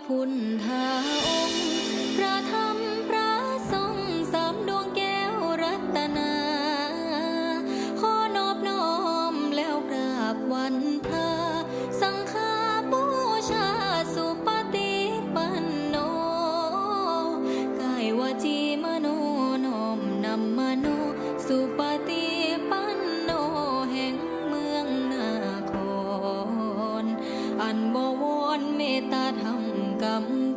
ພຸດທະອົງ ພະທຳພະສົງ ສາມດວງແກ້ວລັດຕະນາ ຂໍນອບນ້ອມແລ້ວກາບວັນພະ ສັງຄະບູຊາ ສຸປະຕິປັນໂນ ກາຍວາຈີມະໂນ ນ້ອມນຳມະໂນ ສຸປະຕິປັນໂນ ແຫ່ງເມືອງນະຄອນ ອັນບໍວອນເມດຕາທຳກຳ